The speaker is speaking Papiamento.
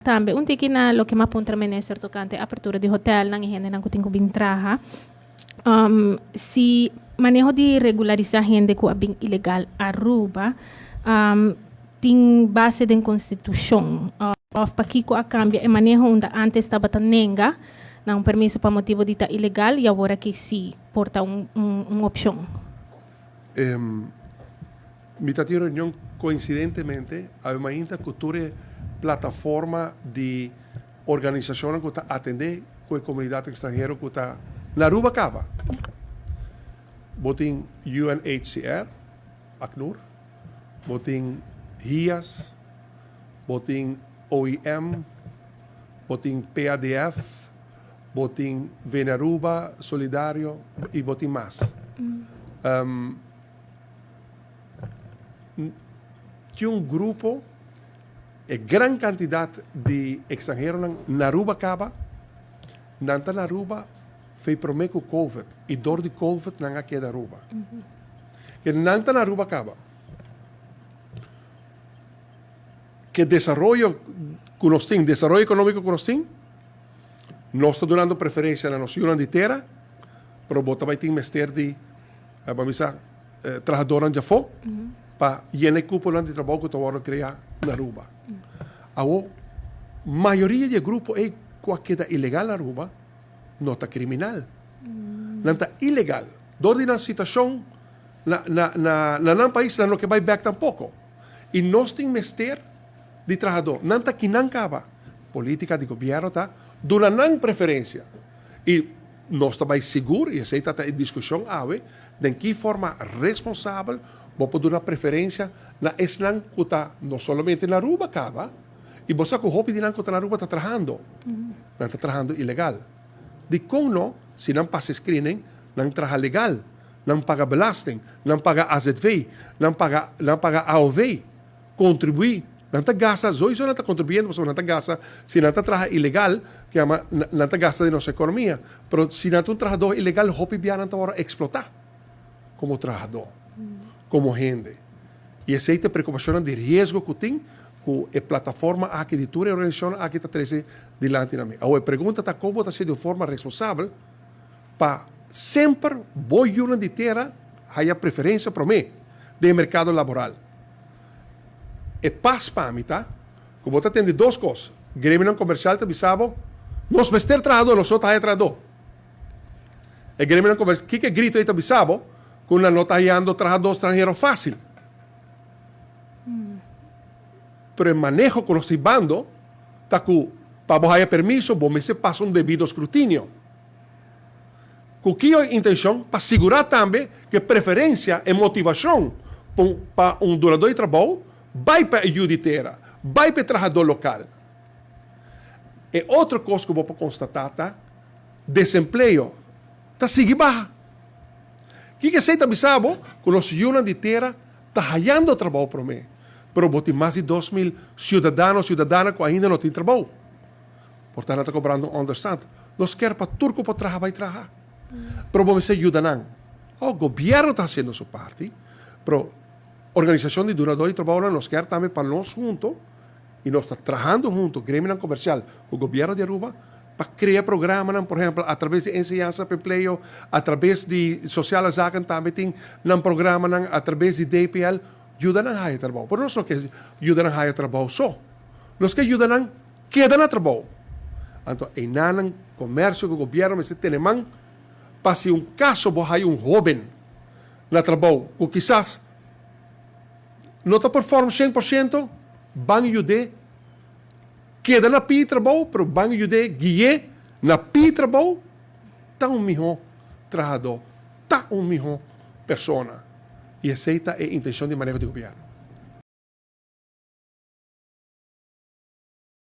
Tambe un tiki na loke m'a puntra minister tokante apertura di hotelnan i hendenan ku tin ku bin traha. Si maneho di regularisá hende ku a bin ilegal Aruba tin base den konstitushon òf pakiko a kambia e maneho unda ántes tabata nenga nan un permiso pa motibu di ta ilegal i awor aki si por ta un opshon? Mi ta tin reunion coincidentemente awe mainta cu tur e plataforma di organisacionnan cu ta atende cu e comunidad extranhero cu ta na Aruba caba. Bo tin UNHCR, ACNUR, bo tin HIAS, bo tin OIM, bo tin PADF, bo tin Venearuba Solidario y bo tin mas. Tin un grupo, e gran kantidat di ekstranheronan na Aruba kaba, nan ta na Aruba fei promé ku Covid i dor di Covid nan a keda Aruba. Ke nan ta na Aruba kaba. Ke desaroyo ku nos tin, desaroyo ekonómiko ku nos tin, nos ta dunando preferensia na nos yunan di tera, pero bo ta bai tin mester di Bo a bisa trahadornan djafó pa yena e kuponan di trabou ku ta wòrdu kreá na Aruba. Awor, mayoria di e grupo ei ku a keda ilegal na Aruba no ta kriminal. Nan ta ilegal. Dor di nan situashon na na nan pais nan no ke bai bèk tampoko. I nos tin mester di trahadó. Nan ta kinan kaba. Polítika di gobièrnu ta duna nan preferensia. I nos ta bai sigur, i esei ta ta e diskushon awe, den ki forma responsabel bo por duna preferensia na esnan ku ta no solamente na Aruba kaba, i bo sa ku hopi di nan ku ta na Aruba ta trahando, nan ta trahando ilegal. Dikon no, si nan pasa e screening, nan traha legal, nan paga belasting, nan paga azv, nan paga nan paga aov, Kontribuí. Nan ta gasta, zoiso nan ta kontribuyendo pasobra nan ta gasta, si nan ta traha ilegal, ke yama nan ta gasta den nos ekonomia. Pero si nan ta un trahadó ilegal hopi bia nan ta wòrdu eksplotá komo trahadó, komo hende. I esei ta e preokupashonnan di riesgo ku tin ku e plataforma aki di tur e organisashonnan aki ta trese dilanti na mi. Awor e pregunta ta kon bo ta hasi di un forma responsabel pa semper bo yunan di tera haya preferensia promé den e merkado laboral. E pas pa mi ta ku bo ta tende dos kos, gremionan komersial ta bisa bo, nos mester trahadó, nos no ta haya trahadó. E gremionan komersial, kiko e grito ei ta bisa bo? Ku nan no ta hayando trahadó stranhero fásil. Pero e maneho ku nos ta hibando ta ku pa bo haya permiso bo mester pasa un debido skrutinio. Ku ki intenshon? Pa sigurá tambe ku e preferensia, e motivashon pa un dunadó di trabou bai pa e yu di tera, bai pa e trahadó lokal. E otro kos ku bo por konstatá ta desempleo ta sigui baha. Kiko esei ta bisa bo? Ku nos yunan di tera ta hayando trabou promé, pero bo tin mas di 2000 siudadano o siudadana ku ainda no tin trabou. Por ta nan ta kobrando un onderstand. Nos kier pa tur ku por traha bai traha. Pero bo mester yuda nan. Oh, gobierno ta hasiendo su parti, pero organisashon di dunadó di trabounan nos kier tambe pa nos hunto, i nos ta trahando hunto, gremionan komersial ku gobierno di Aruba, pa krea programanan, por ehempel, atrabes di enseñansa pa empleo, atrabes di Sociale Zaken tambe tin nan programanan, atrabes di DPL, yuda nan haya trabou. Pero nos no ke yuda nan haya trabou so. Nos ke yuda nan Keda na trabou. Anto einanan komersio ku gobièrnu mester tene man pa si un kaso bo haya un hóben na trabou ku kisas no ta perform 100%, ban yud'é keda na pidi trabou, pero ban yud'é gui'é na pidi trabou ta un mihó trahadó, ta un mihó persona. I esei ta e intenshon di maneho di gobièrnu.